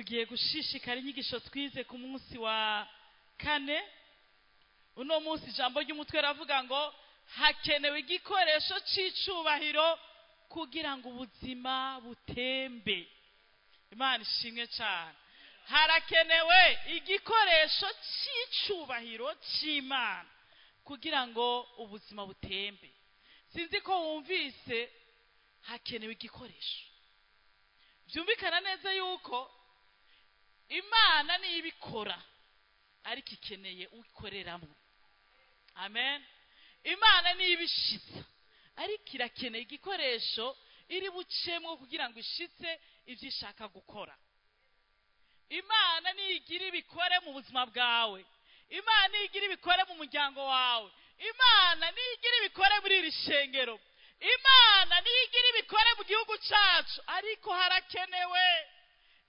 Tugiye gushishikara inyigisho twize ku munsi wa kane. Uno munsi ijambo ry'umutwe ravuga ngo hakenewe igikoresho c'icubahiro kugira ngo ubuzima butembe. Imana ishimwe cyane. Harakenewe igikoresho c'icubahiro c'Imana kugira ngo ubuzima butembe. Sinzi ko wumvise, hakenewe igikoresho. Byumvikana neza yuko Imana niyo ibikora, ariko ikeneye uyikoreramo. Amen. Imana niyo ibishitsa, ariko irakeneye igikoresho iri bucemwo kugira ngo ishitse ivyo ishaka gukora. Imana niyo igira ibikore mu buzima bwawe. Imana niyo igira ibikore mu muryango wawe. Imana niyo igira ibikore muri iri shengero. Imana niyo igira ibikore mu gihugu cacu. Ariko harakenewe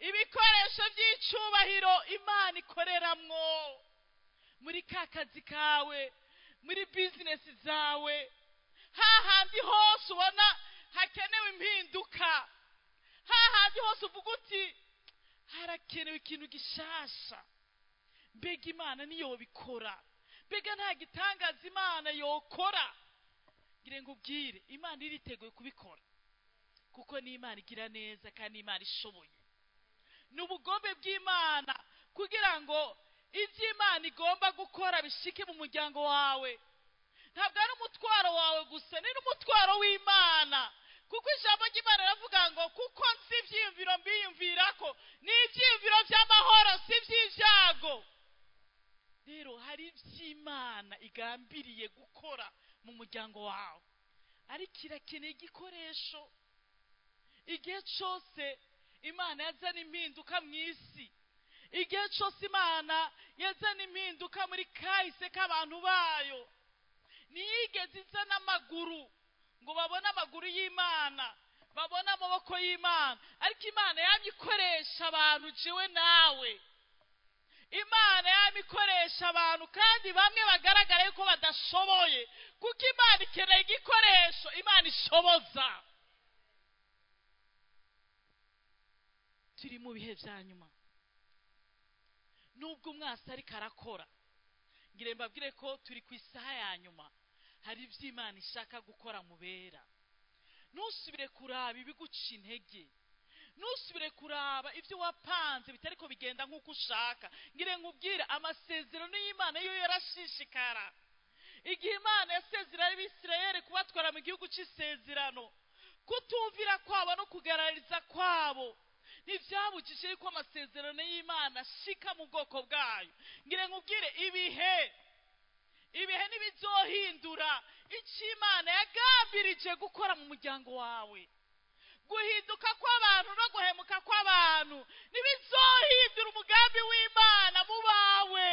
ibikoresho by'icubahiro Imana ikoreramwo muri ka kazi kawe, muri business zawe, hahandi hose ubona hakenewe impinduka, hahandi hose uvuga uti harakenewe ikintu gishasha. Mbega Imana niyo bikora, mbega nta gitangaza Imana yokora. Ngire ngubwire, Imana iriteguye kubikora, kuko ni Imana igira neza kandi Imana ishoboye. Ni ubugombe bw'Imana kugira ngo ivyo Imana igomba gukora bishike mu muryango wawe. Ntabwo ari umutwaro wawe gusa, ni n'umutwaro w'Imana. Kuko ijambo ry'Imana riravuga ngo kuko nzi ivyiyumviro mbiyumvirako, ni ivyiyumviro vy'amahoro si ivy'ivyago. Rero hari ivy'Imana igambiriye gukora mu muryango wawe, ariko irakeneye igikoresho. Igihe cose Imana yazana impinduka mu isi, igihe cose Imana yazana impinduka muri kahise k'abantu bayo, ntiyigeze izana amaguru ngo babone amaguru y'Imana, babone amaboko y'Imana, ariko Imana yamye ikoresha abantu jewe nawe. Imana yamye ikoresha abantu kandi bamwe bagaragara yuko badashoboye, kuko Imana ikeneye igikoresho Imana ishoboza. Turi mu bihe vya nyuma. Nubwo umwasi ariko arakora, ngire mbabwire ko turi ku isaha ya nyuma. Hari ivyo Imana ishaka gukora mu bera. Ntusubire kuraba ibiguca intege, ntusubire kuraba ivyo wapanze bitariko bigenda nk'uko ushaka. Ngire nkubwire, amasezerano y'Imana yo yarashishikara. Igihe Imana yasezeranye Abisirayeli kubatwara mu gihugu c'isezerano, kutumvira kwabo no kugarariza kwabo ntivyabujije yuko amasezerano y'Imana ashika mu bwoko bwayo. Ngire nkubwire, ibihe ntibizohindura ico Imana yagambirije gukora mu muryango wawe. Guhinduka kw'abantu no guhemuka kw'abantu ntibizohindura umugambi w'Imana mu bawe.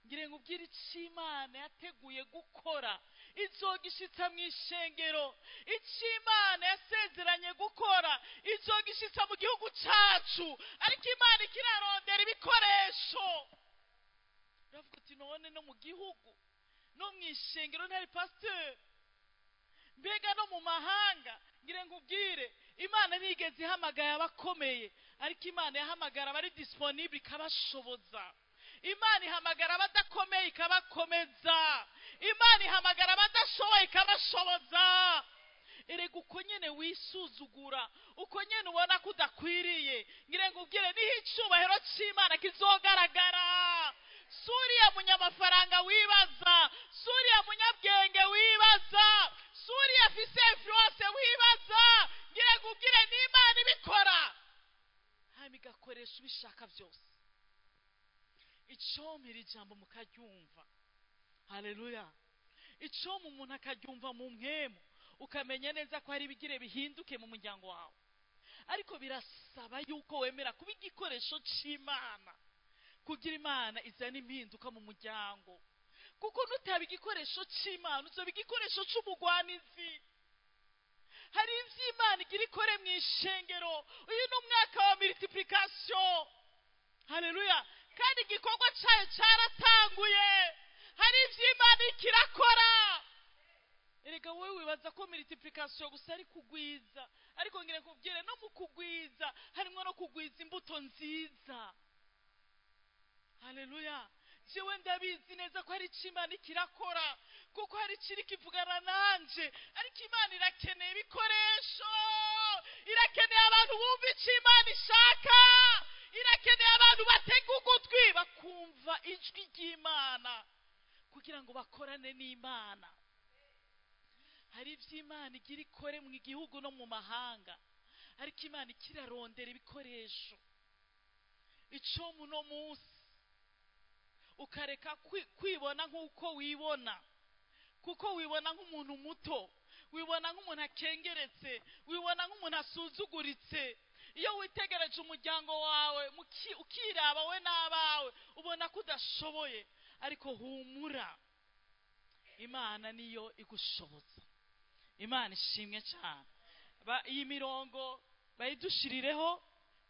Ngire nkubwire, ico Imana yateguye gukora izogishitsa mu ishengero, ico Imana yasezeranye gukora izogishitsa mu gihugu cacu, ariko Imana ikirarondera ibikoresho. Uravuga uti none no mu gihugu no mu ishengero ntari pasteur, mbega no mu mahanga. Ngire nkubwire, Imana ntigeze ihamagaye abakomeye, ariko Imana yahamagara abari disponible ikabashoboza. Imana ihamagara abadakomeye ikabakomeza. Imana ihamagara abadashoboye ikabashoboza. Erega uko nyene wisuzugura, uko nyene ubona ko udakwiriye, ngire nkubwire, niho icubahiro c'Imana kizogaragara. Suriya munyamafaranga wibaza, suriya munyabwenge wibaza, suriya afise influence wibaza, ngire nkubwire, n'Imana ibikora hanyuma igakoresha ubishaka vyose. Icomera ijambo mukaryumva, haleluya. Icoma umuntu akaryumva mu mpwemu, ukamenya neza ko hari ibigire bihinduke mu muryango wawe. Ariko birasaba yuko wemera kuba igikoresho c'Imana kugira Imana izane impinduka mu muryango. Kuko nutaba igikoresho c'Imana, uzoba igikoresho c'umugwanizi. Hari ivyo Imana igira ikore mu ishengero. Uyu ni umwaka wa multiplication, haleluya. Kandi igikorwa cayo caratanguye. Hari ivyo Imana ikirakora. Erega wowe wibaza ko Multiplication gusa ari kugwiza, ariko ngire kubwire no mu kugwiza harimo no kugwiza imbuto nziza. Haleluya. Jewe ndabizi neza ko hari icyo Imana ikirakora, kuko hari ikiri kivugana nanje, ariko Imana irakeneye ibikoresho, irakeneye abantu bumva icyo Imana ishaka, irakeneye abantu batega ugutwi bakumva ijwi ry'Imana kugira ngo bakorane n'Imana. Hari ibyo Imana igira ikore mu gihugu no mu mahanga, ariko Imana ikirarondera ibikoresho. Ico muno munsi ukareka kwibona nk'uko wibona, kuko wibona nk'umuntu muto, wibona nk'umuntu akengeretse, wibona nk'umuntu asuzuguritse. Iyo witegereje umuryango wawe, ukiraba we n'abawe, ubona ko udashoboye, ariko humura, Imana niyo igushoboza. Imana ishimwe cyane. Iyi mirongo bayidushirireho,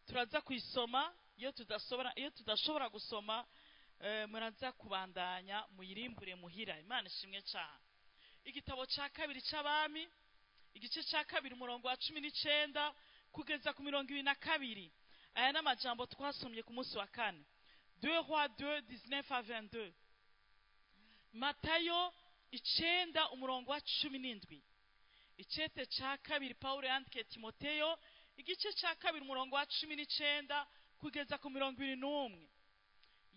turaza kuyisoma. Iyo tudashobora gusoma, muraza kubandanya muyirimbure muhira. Imana ishimwe cyane. Igitabo cya kabiri cy'Abami, igice cya kabiri umurongo wa 19 kugeza ku 22. Aya ni amajambo twasomye ku munsi wa kane. 2 Rois 2 19 à 22. Matayo 9 umurongo wa 17. Icete cya kabiri Paulo yandikiye Timoteyo, igice cya kabiri umurongo wa 19 kugeza ku 21.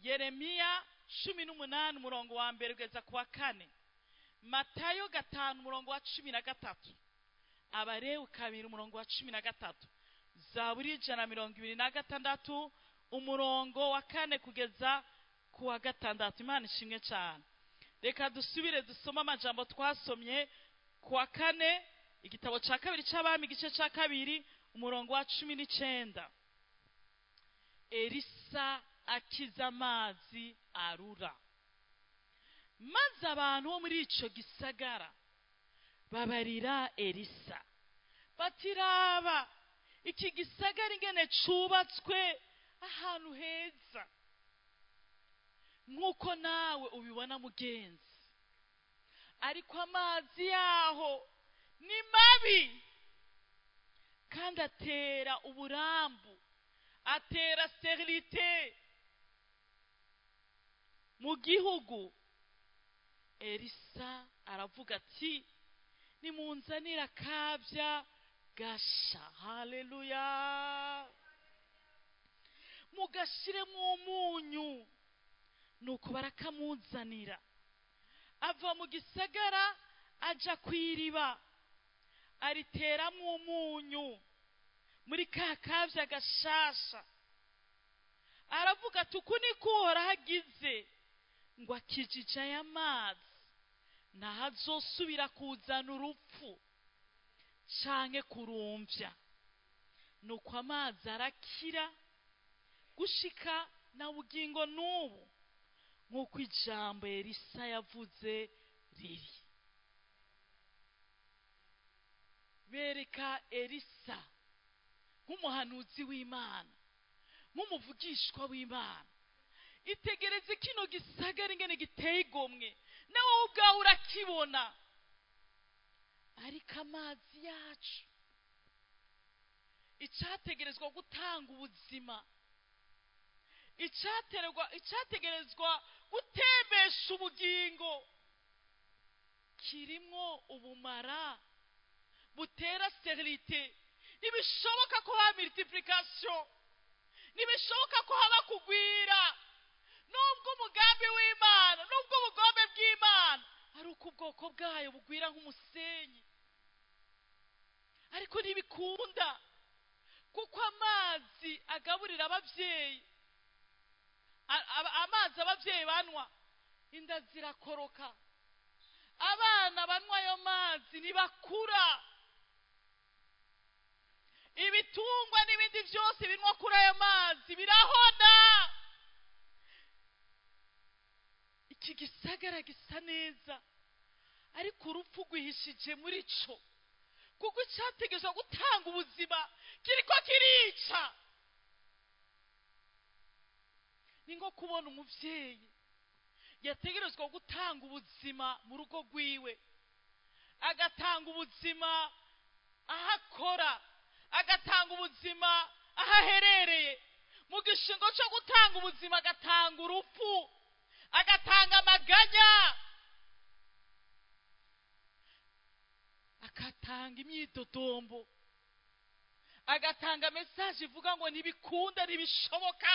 Yeremiya 18 umurongo wa 1 kugeza ku wa 4. Matayo 5 umurongo wa 13. Abalewi 2 umurongo wa 13. Zaburi 126 umurongo wa 4 kugeza ku wa 6. Imana ishimwe cyane. Reka dusubire dusome amajambo twasomye ku wa kane, igitabo cya kabiri cy'Abami, igice cya kabiri umurongo wa 19. Elisa akiza amazi arura, maze abantu bo muri ico gisagara babarira Elisa batiraba iki gisagara ingene cubatswe ahantu heza nk'uko nawe ubibona mugenzi, ariko amazi yaho ni mabi kandi atera uburambu, atera sterilite mu gihugu. Elisa aravuga ati nimunzanira akabya gasha. Haleluya. Mugashiremo umunyu. Nuko barakamuzanira. Ava mu gisagara aja kwiriba, ariteramo umunyu muri ka kabya gashasha. Aravuga ati uku niko Uhoraho agize ngo akijije aya mazi, ntahazosubira kuzana urupfu canke kurumvya. Nuko amazi arakira gushika na bugingo n'ubu, nk'uko ijambo Elisa yavuze riri. Bereka Elisa nk'umuhanuzi w'Imana, nk'umuvugishwa w'Imana. Itegereze kino gisagara ingene giteye igomwe, nawe ubwawe urakibona, ariko amazi yacu, icyategerezwa gutanga ubuzima, icyategerezwa gutembesha ubugingo, kirimo ubumara butera sterilite. Ntibishoboka ko haba multiplication, ntibishoboka ko haba kugwira. Nubwo umugambi w'Imana, nubwo ubugombe bw'Imana ari uko ubwoko bwayo bugwira nk'umusenyi, ariko ntibikunda, kuko amazi agaburira ababyeyi, amazi ababyeyi banywa, inda zirakoroka. Abana banywa ayo mazi ntibakura. Ibitungwa n'ibindi byose binywa kuri ayo mazi birahona. Iki gisagara gisa neza, ariko urupfu rwihishije muri cyo, kuko icyategerezwa gutanga ubuzima kiriko kirica. Ni nko kubona umubyeyi yategerezwa gutanga ubuzima mu rugo rwiwe, Agatanga ubuzima aho akora, agatanga ubuzima aho aherereye. Mu gishingo cyo gutanga ubuzima agatanga urupfu, agatanga amaganya, agatanga imyidodombo, agatanga message ivuga ngo ntibikunda, ntibishoboka,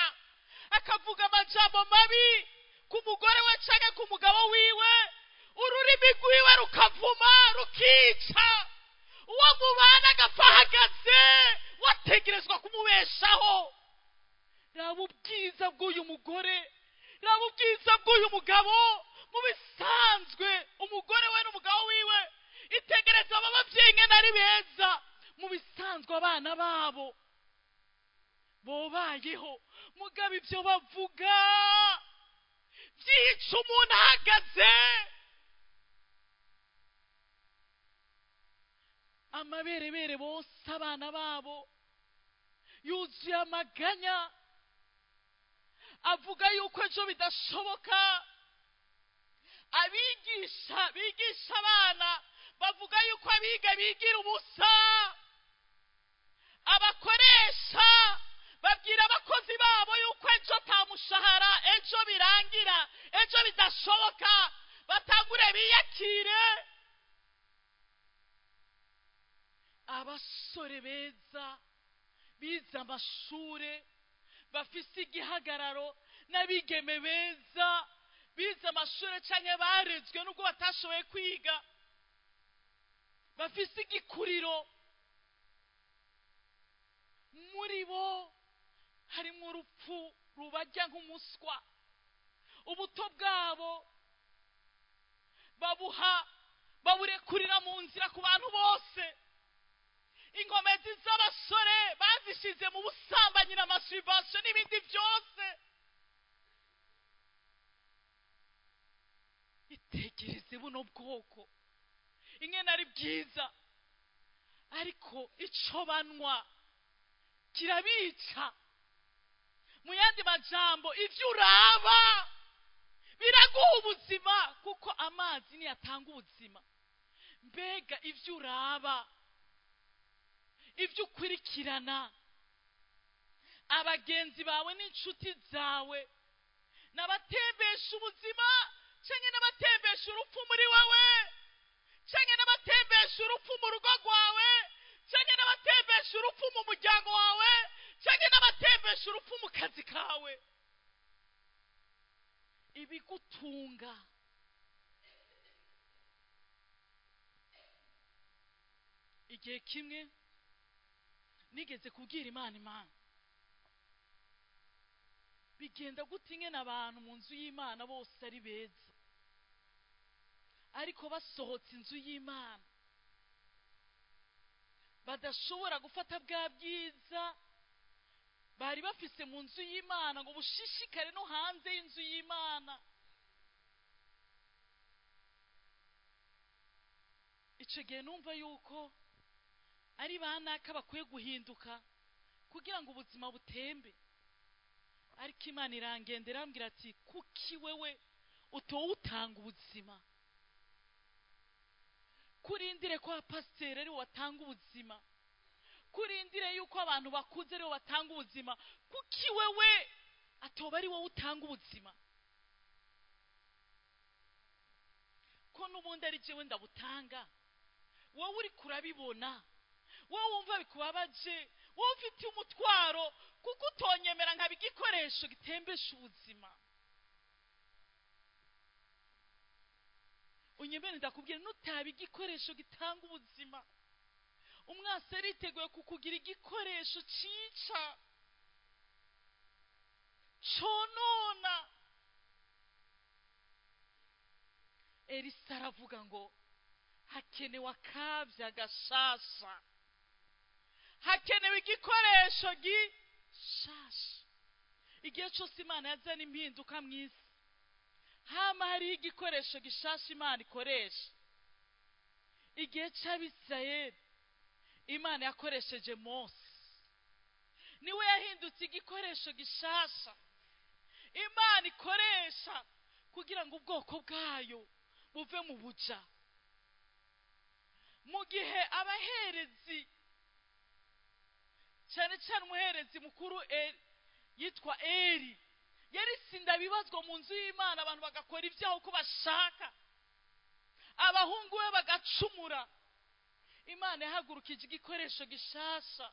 akavuga amajambo mabi ku mugore we canke ku mugabo wiwe, ururimi rwiwe rukavuma rukica, uwo mubana agapfa ahagaze, wategerezwa kumubeshaho. Raba ubwiza bw'uyu mugore, raba ubwiza bw'uyu mugabo. Mu bisanzwe umugore we n'umugabo wiwe, itegereza aba bavyeyi ingene ari beza. Mu bisanzwe abana babo bobayeho, mugabo ivyo bavuga vyica umuntu ahagaze. Amaberebere bose abana babo yuzuye amaganya, avuga yuko ejo bidashoboka. Abigisha bigisha abana bavuga yuko abiga bigira ubusa. Abakoresha babwira abakozi babo yuko ejo ta mushahara, ejo birangira, ejo bidashoboka, batangure biyakire. Abasore beza bize amashure bafise igihagararo, n'abigeme beza bize amashure canke barezwe nubwo batashoboye kwiga, bafise igikuriro. Muri bo harimwo urupfu rubarya nk'umuswa. Ubuto bwabo babuha, baburekurira mu nzira ku bantu bose. Inkomezi z'abasore bazishize mu busambanyi na masturbation n'ibindi byose. Itegereze buno bwoko ingene ari bwiza, ariko ico banwa kirabica. Mu yandi majambo, ivyo uraba biraguha ubuzima, kuko amazi niyatanga ubuzima. Mbega ivyo uraba, ivyo ukurikirana, abagenzi bawe n'inshuti zawe, n'abatembesha ubuzima canke n'abatembesha urupfu muri wewe, canke n'abatembesha urupfu mu rugo rwawe, canke n'abatembesha urupfu mu muryango wawe, canke n'abatembesha urupfu mu kazi kawe. Ibigutunga igihe kimwe nigeze kubwira Imana, Imana bigenda gute ingene abantu mu nzu y'Imana bose ari beza, ariko basohotse inzu y'Imana badashobora gufata bwa bwiza bari bafise mu nzu y'Imana ngo bushishikare no hanze y'inzu y'Imana. Ico gihe numva yuko ari banaka bakwiye guhinduka kugira ngo ubuzima butembe. Ariko Imana irangenda irambwira ati kuki wewe utowutanga ubuzima? Kurindire ko abapasiteri aribo batanga ubuzima, kurindire yuko abantu bakuze aribo batanga ubuzima, kuki wewe atoba ari wowe utanga ubuzima? Ko n'ubundi ari jewe ndabutanga, wowe uri kurabibona, wowe wumva bikubabaje, wowe ufite umutwaro, kuko utonyemera nkaba igikoresho gitembesha ubuzima. Unyemere ndakubwira, nutaba igikoresho gitanga ubuzima, umwasi ariteguye kukugira igikoresho cica, conona. Elisa aravuga ngo hakenewe akavya gashasha, hakenewe igikoresho gishasha. Igihe cose Imana yazana impinduka mw'isi, hama hariho igikoresho gishasha Imana ikoresha. Igihe c'Abisirayeli Imana yakoresheje Mose, niwe yahindutse igikoresho gishasha Imana ikoresha kugira ngo ubwoko bwayo buve mu buja. Mu gihe abaherezi, cyane cyane umuherezi mukuru yitwa Eri, yari sindabibazwa mu nzu y'Imana, abantu bagakora ibyaha uko bashaka, abahungu be bagacumura. Imana ihagurukije igikoresho gishasha.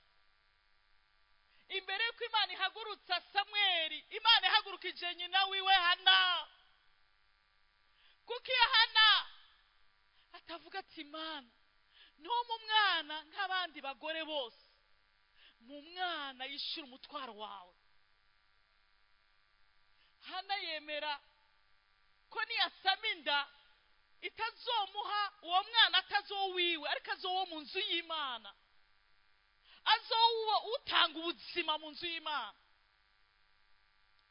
Imbere yuko Imana ihagurutsa Samweli, Imana ihagurukije nyina wiwe Hana. Kuko iyo Hana atavuga ati Imana ntumu mwana nk'abandi bagore bose, mu mwana yishura umutwaro wawe. Hana yemera ko niyasama inda itazomuha uwo mwana, atazowiwe, ariko azowo mu nzu y'Imana, azowo utanga ubuzima mu nzu y'Imana.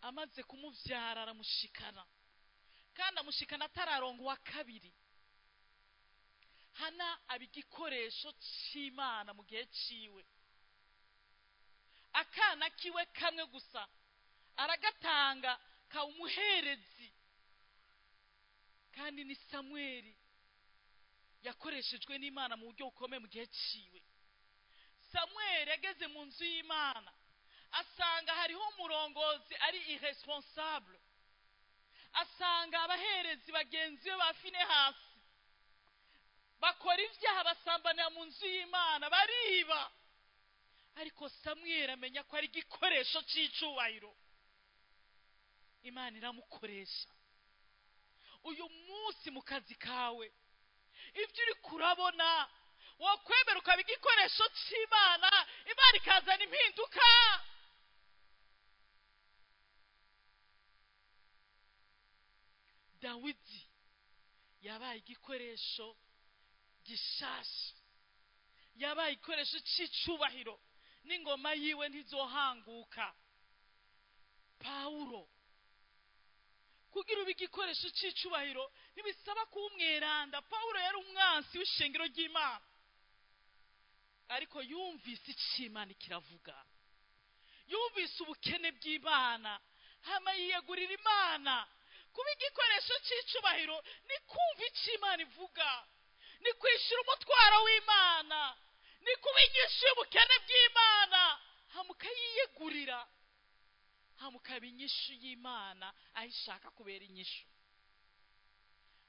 Amaze kumuvyara aramushikana, kandi amushikana atararongo wa kabiri. Hana aba igikoresho c'Imana mu gihe ciwe. Akana kiwe kamwe gusa aragatanga ka umuherezi, kandi ni Samweli yakoreshejwe n'Imana mu buryo bukomeye mu gihe ciwe. Samweli yageze mu nzu y'Imana asanga hariho umurongozi ari irresponsable, asanga abaherezi bagenzi be ba Finehasi bakora ibyaha, basambanira mu nzu y'Imana, bariba. Ariko Samweli amenya ko ari igikoresho c'icubahiro, Imana iramukoresha. Uyu munsi mu kazi kawe, ibyo uri kurabona, wakwemera ukaba igikoresho c'Imana, Imana ikazana impinduka. Dawidi yabaye igikoresho gishasha, yabaye igikoresho c'icubahiro, n'ingoma yiwe ntizohanguka. Pawulo, kugira ube igikoresho c'icubahiro ntibisaba kuba umweranda. Pawulo yari umwansi w'ishengero ry'Imana, ariko yumvise ic'Imana kiravuga, yumvise ubukene bw'Imana, hama yiyegurira Imana. Kuba igikoresho c'icubahiro ni kumva ic'Imana ivuga, ni kwishura umutwaro w'Imana, ni kuba inyishu y'ubukene bw'Imana, hama ukayiyegurira, hama ukaba inyishu y'Imana aho ishaka kubera inyishu.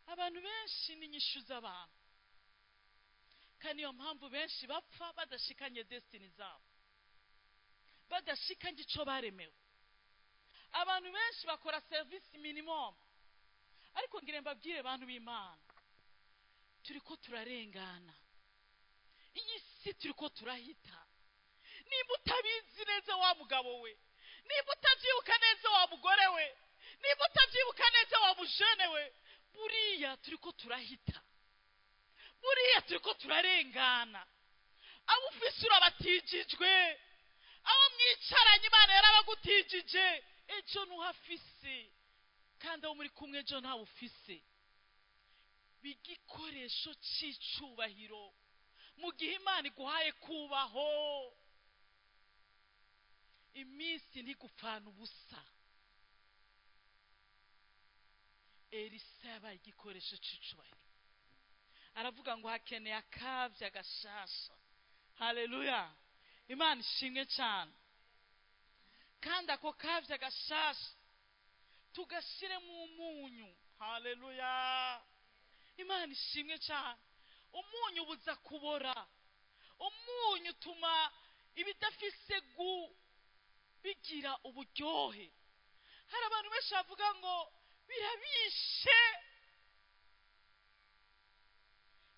Abantu benshi ni inyishu z'abantu, kandi niyo mpamvu benshi bapfa badashikanye destiny zabo, badashikanye ico baremewe. Abantu benshi bakora service minimum, ariko ngire mbabwire bantu b'Imana, turiko turarengana iyi si, turiko turahita. Nimba utabizi neza wa mugabo we, nimba utavyibuka neza wa mugore we, nimba utavyibuka neza wa mujene we, buriya turiko turahita, buriya turiko turarengana. Abo ufise urabatijijwe, abo mwicaranye Imana yarabagutijije, ejo ntuhafise, kandi abo muri kumwe ejo ntawe ufise. Bigikoresho c'icubahiro mu gihe Imana iguhaye kubaho. Iminsi ntigupfana ubusa. Elisa yabaye igikoresho c'icubahiro, aravuga ngo hakeneye akavya gashasha. Haleluya, Imana ishimwe cyane. Kandi ako kavya gashasha tugashiremo umunyu. Haleluya, Imana ishimwe cyane. Umunyu ubuza kubora, umunyu utuma ibidafise gu bigira uburyohe. Hari abantu benshi bavuga ngo birabishe,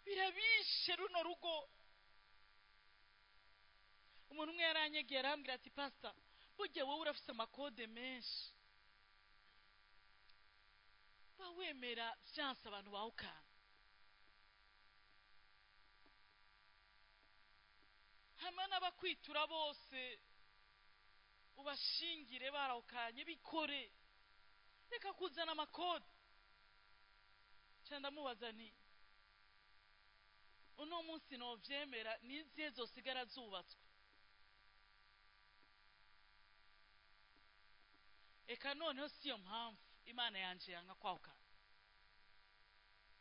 birabishe runo rugo. Umuntu umwe yaranyegera arambwira ati pastor, burya wowe urafise amakode menshi, ba wemera vyanse abantu bawukana. Hama n'abakwitura bose ubashingire barawukanye, bikore, reka kuzana amakode. Ca ndamubaza nti uno munsi novyemera nizihe zosigara zubatswe? Eka noneho siyo mpamvu Imana yanje yanga kwahukana.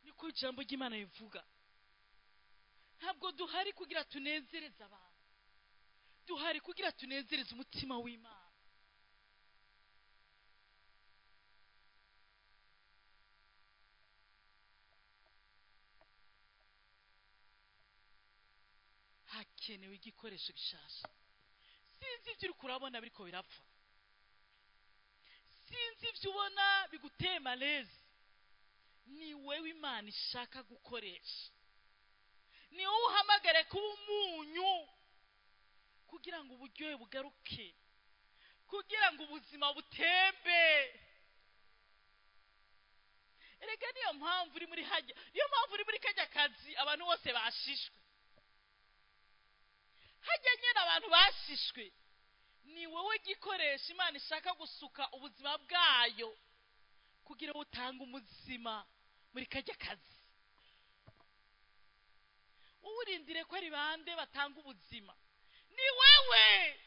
Niko ijambo ry'Imana rivuga. Ntabwo duhari kugira tunezereze abantu, duhari kugira tunezereze umutima w'Imana. Hakenewe igikoresho gishasha. Sinzi ibyo uri kurabona biriko birapfa, sinzi ibyo ubona biguteye malezi. Ni wewe Imana ishaka gukoresha, ni wowe uhamagare kuba umunyu kugira ngo uburyohe bugaruke, kugira ngo ubuzima butembe. Erega niyo mpamvu uri muri hajya, niyo mpamvu uri muri kajya kazi abantu bose bashishwe. Hajya nyine abantu bashishwe. Ni wowe gikoresha Imana ishaka gusuka ubuzima bwayo kugira ngo utange umuzima muri kajya kazi. Wowe urindire ko ari bande batanga ubuzima? Ni wewe,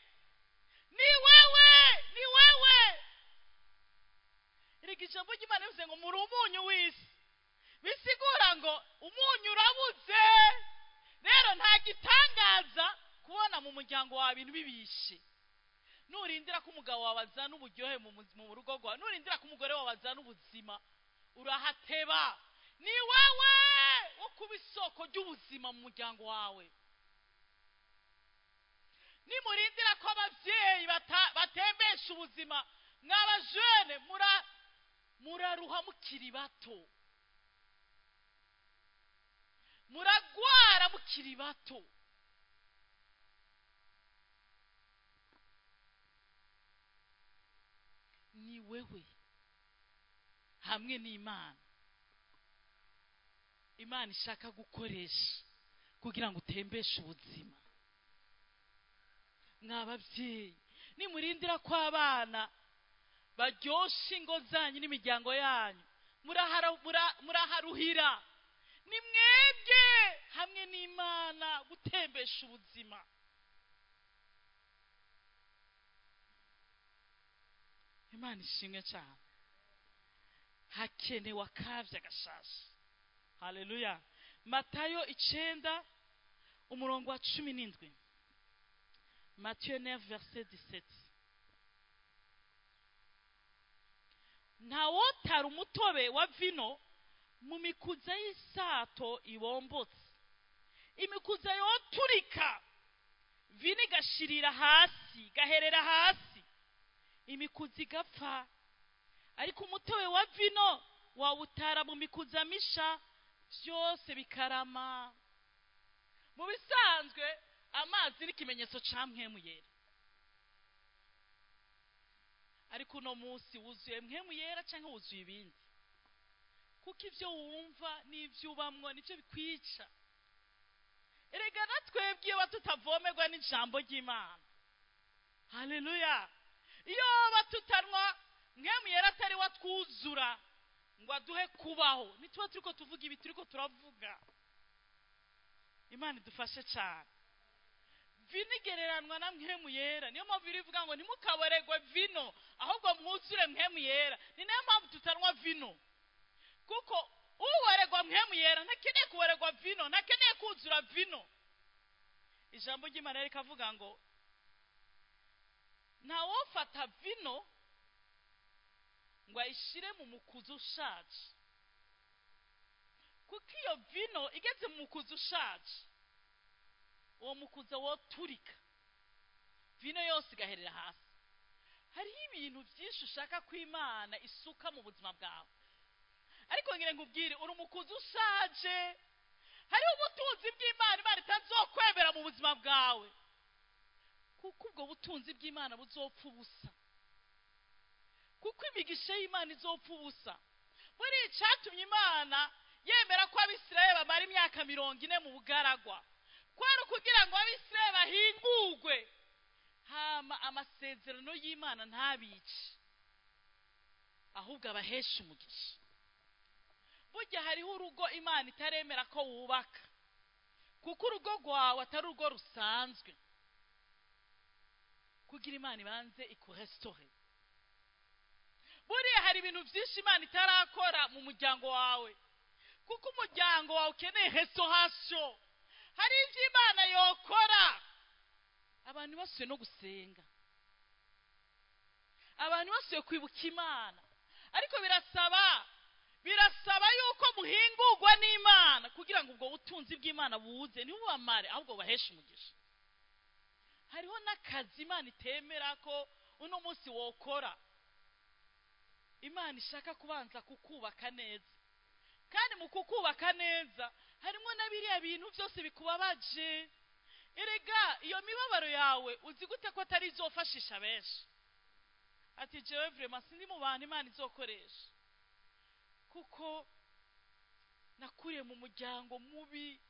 ni wewe, ni wewe. Erega ijambo ry'Imana rivuze ngo muri umunyu w'isi, bisigura ngo umunyu urabuze. Rero nta gitangaza kubona mu muryango wawe ibintu bibishe. Nurindira ko umugabo wawe azana uburyohe mu rugo rwawe, nurindira ko umugore wawe azana ubuzima, urahateba. Ni wewe wo kuba isoko ry'ubuzima mu muryango wawe. Nimurindira ko ababyeyi batembesha ubuzima, mw'abajene muraruha mukiri bato, muragwara mukiri bato. Ni wewe hamwe n'Imana. Imana ishaka gukoresha kugira ngo utembeshe ubuzima. Mw'ababyeyi, nimurindira ko abana baryosha ingo zanyu n'imiryango yanyu, muraharuhira. Ni mwebwe hamwe n'Imana gutembesha ubuzima. Imana ishimwe cyane. Hakenewe akavya gashasha. Haleluya. Matayo 9 umurongo wa 17. Matthieu 9 verset 17. Ntawotara umutobe wa vino mu mikuza y'isato ibombotse. Imikuza yoturika, vino igashirira hasi, gaherera hasi, imikuza igapfa. Ariko umutobe wa vino wawutara mu mikuza misha, byose bikarama. Mu bisanzwe amazi ni ikimenyetso ca mpwemu yera, ariko uno munsi wuzuye mpwemu yera canke wuzuye ibindi, kuko ivyo wumva n'ivyo ubamwo nivyo bikwica. Erega natwebwe iyo tutavomerwa n'ijambo ry'Imana, haleluya, iyo tutanwa mpwemu yera atari watwuzura ngo aduhe kubaho, nituba turiko tuvuga ibi turiko turavuga. Imana idufashe cyane. Vino igereranwa na mpwemu yera. Niyo mpamvu irivuga ngo ntimukaboregwe vino, ahubwo mwuzure mpwemu yera. Ni nayo mpamvu tutanwa vino, kuko uboregwa mpwemu yera ntakeneye kuboregwa vino, ntakeneye kuzura vino. Ijambo ry'Imana rikavuga ngo ntawofata vino ngo ayishire mu mukuzi ushaje, kuko iyo vino igeze mu mukuzi ushaje, uwo mukuza woturika, vino yose igaherera hasi. Hariho ibintu byinshi ushaka ko Imana isuka mu buzima bwawe, ariko ngire nkubwire, uri umukuzi ushaje. Hariho ubutunzi bw'Imana Imana itazokwemera mu buzima bwawe, kuko ubwo butunzi bw'Imana buzopfa ubusa, kuko imigisha y'Imana izopfa ubusa. Muri icatumye Imana yemera ko Abisirayeli bamara imyaka 40 mu bugaragwa, kwari kugira ngo Abisirayeli bahingurwe, hama amasezerano y'Imana ntabice, ahubwo abaheshe umugisha. Burya hariho urugo Imana itaremera ko wubaka, kuko urugo rwawe atari urugo rusanzwe, kugira Imana ibanze ikurestore. Buriya hari ibintu byinshi Imana itarakora mu muryango wawe, kuko umuryango wawe ukeneye restauration. Hari ibyo Imana yokora abantu basuye no gusenga, abantu basuye kwibuka Imana. Ariko birasaba yuko muhingurwa n'Imana kugira ngo ubwo butunzi bw'Imana buze, ntibubamare ahubwo bubaheshe umugisha. Hariho n'akazi Imana itemera ko uno munsi wokora. Imana ishaka kubanza kukubaka neza, kandi mu kukubaka neza harimo na biriya bintu byose bikubabaje. Erega iyo mibabaro yawe uzi gute ko atari izofashisha benshi? Ati jewe vraiment sindi mu bantu Imana izokoresha, kuko nakuriye mu muryango mubi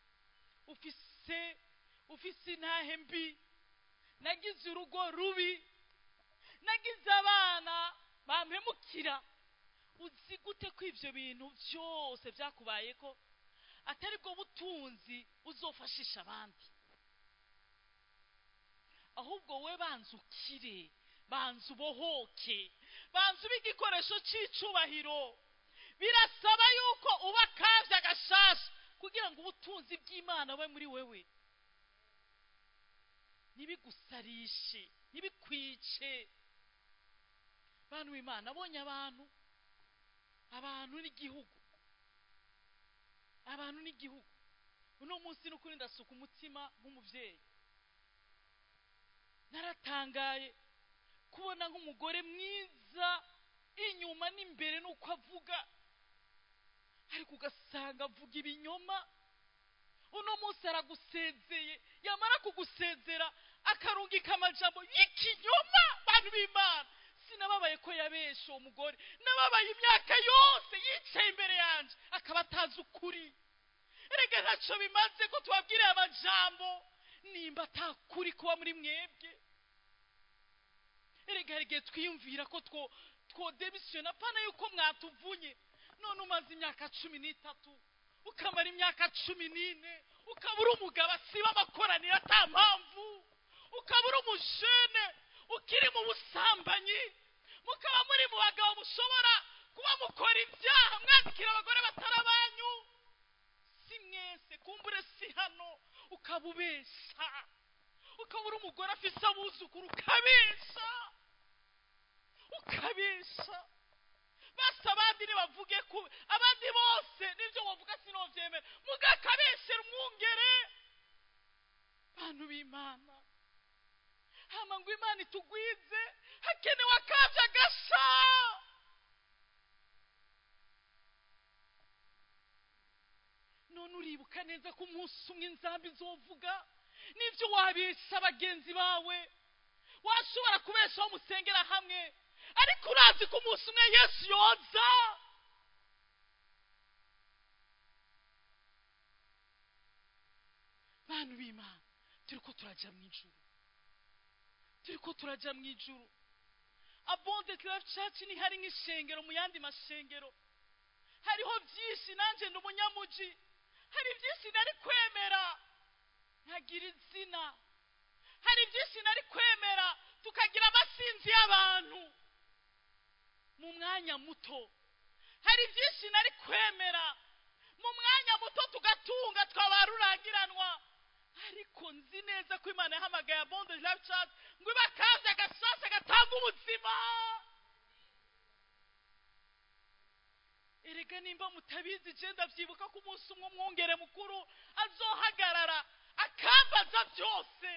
ufise intahe mbi, nagize urugo rubi, nagize abana bampemukira. Uzi gute ko ivyo bintu byose byakubayeko atari bwo butunzi uzofashisha abandi? Ahubwo we banza ukire, banza ubohoke, banza ube igikoresho c'icubahiro. Birasaba yuko uba kavya gashasha kugira ngo ubutunzi bw'Imana bube muri wewe, ntibigusarishe, ntibikwice. Bantu b'Imana, abonye abantu n'igihugu, abantu n'igihugu. Uno munsi n'ukuri ndasuka umutima nk'umuvyeyi. Naratangaye kubona nk'umugore mwiza inyuma n'imbere nuko avuga, ariko ugasanga avuga ibinyoma. Uno munsi aragusezeye, yamara kugusezera akarungika amajambo y'ikinyoma. Bantu b'Imana, sinababaye ko yabeshe uwo mugore, nababaye imyaka yose yicaye imbere yanje akaba atazi ukuri. Erega ntaco bimaze ko tubabwiriye amajambo nimba atakuri kuba muri mwebwe. Erega hari igihe twiyumvira ko twodemisiona, apana yuko mwatuvunye. None umaze imyaka 13, ukamara imyaka 14, ukaba uri umugabo asiba amakoraniro ata mpamvu, ukaba uri umujene ukiri mu busambanyi, mukaba muri mu bagabo mushobora kuba mukora ibyaha mwandikira abagore batari abanyu. Si mwese, kumbure si hano, ukaba ubesha, ukaba uri umugore afise abuzukuru, ukabesha, ukabesha. Basi abandi ntibavuge ku abandi bose nibyo bavuga sinovyemera, mugakabeshera umwungere. Bantu b'Imana, hama ngo Imana itugwize, hakenewe akavya gasha. None uribuka neza ko umunsi umwe inzambi izovuga n'ivyo wabesha bagenzi bawe, washobora kubeshaho musengera hamwe, ariko urazi ko umunsi umwe Yesu yoza. Bantu b'Imana, turiko turaja mw'ijuru, turiko turaja mw'ijuru. Abundant Life Church ni hari nk'ishengero mu yandi mashengero. Hariho byinshi, nanje ndi umunyamuji, hari byinshi nari kwemera nkagira izina, hari byinshi nari kwemera tukagira amasinzi y'abantu mu mwanya muto, hari byinshi nari kwemera mu mwanya muto tugatunga twabarurangiranwa. Ariko nzi neza ko Imana yahamagaye Abundant Life Church ngo ibakaze agashasha gatanga ubuzima. Erega nimba mutabizi, je ndavyibuka ko umunsi umwe umwungere mukuru azohagarara akambaza byose.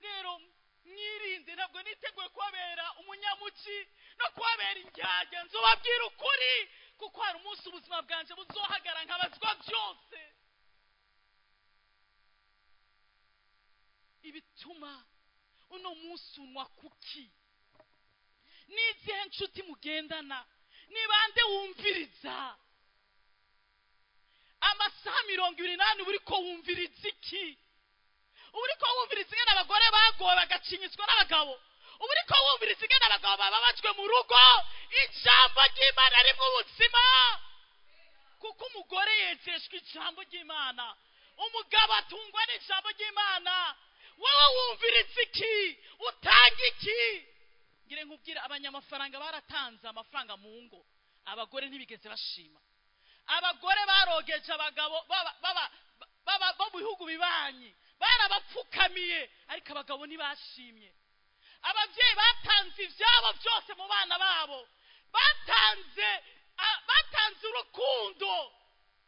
Rero mwirinde, ntabwo niteguye kubabera umunyamuci no kubabera indyarya, nzobabwira ukuri, kuko hari umunsi ubuzima bwanje buzohagarara nkabazwa byose. Ibituma uno munsi unwa kuki? N'izihe nshuti mugendana? Ni bande wumviriza? Amasaha 24 uriko wumviriza iki? Uriko wumviriza ingene abagore bagowe bagacinyizwa n'abagabo? Uriko wumviriza ingene abagabo bababajwe mu rugo? Ijambo ry'Imana rimwe ubuzima, kuko umugore yejeshwa ijambo ry'Imana, umugabo atungwa n'ijambo ry'Imana. Wowe wumviriza iki? Utanga iki? Ngire nkubwira, abanyamafaranga baratanze amafaranga mu ngo, abagore ntibigeze bashima. Abagore barogeje abagabo baba mu bihugu bibanyi barabapfukamiye, ariko abagabo ntibashimye. Ababyeyi batanze ibyabo byose mu bana babo, batanze urukundo.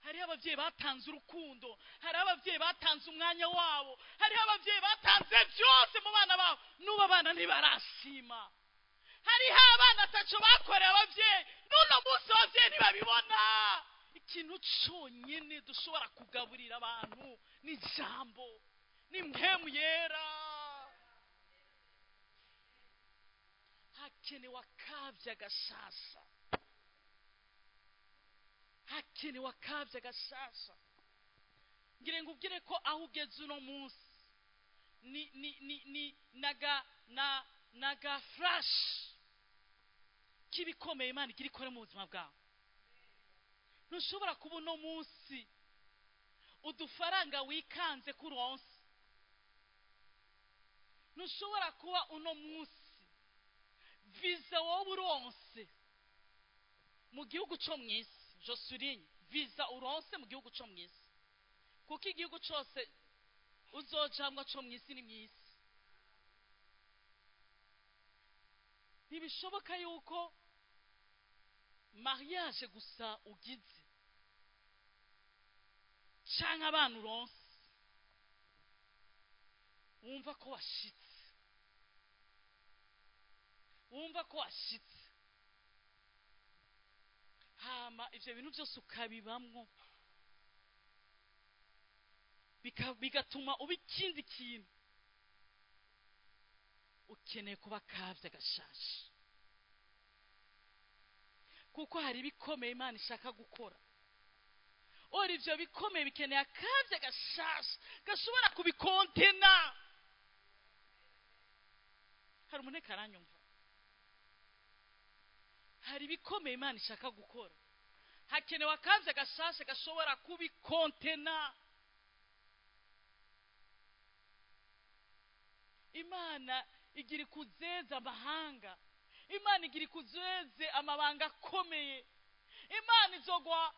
Hariho ababyeyi batanze urukundo, hariho ababyeyi batanze umwanya wabo, hariho ababyeyi batanze byose mu bana babo, n'ubu abana ntibarashima. Hariho abana ataco bakoreye ababyeyi, n'uno munsi ababyeyi ntibabibona. Ikintu cyonyine dushobora kugaburira abantu ni ijambo, ni mpemu yera. Hakenewe akavya gashasha, hakenewe akavya gashasha. Ngire ngubwire ko aho ugeze uno munsi ni ni ni ni naga na naga flash k'ibikomeye Imana igira ikore mu buzima bwawe. Ntushobora kuba uno munsi udufaranga wikanze kuronse, ntushobora kuba uno munsi visa wowe uronse mu gihugu cyo mu isi. Je souligne, visa uronse mu gihugu cyo mu isi, kuko igihugu cyose uzojamwa cyo mu isi ni mu isi. Ntibishoboka yuko mariage gusa ugize canke abana uronse wumva ko washitse, wumva ko washitse, hama ivyo bintu byose ukabibamwo bigatuma uba ikindi kintu. Ukeneye kuba akavya gashasha, kuko hari ibikomeye Imana ishaka gukora. Ora ivyo bikomeye bikeneye akavya gashasha gashobora kubikontena. Hari umuntu aranyumva? Hari ibikomeye Imana ishaka gukora, hakenewe akavya gashasha gashobora kubikontena. Imana igira ikuzeza amahanga, Imana igira ikuzeze amabanga akomeye. Imana izogwa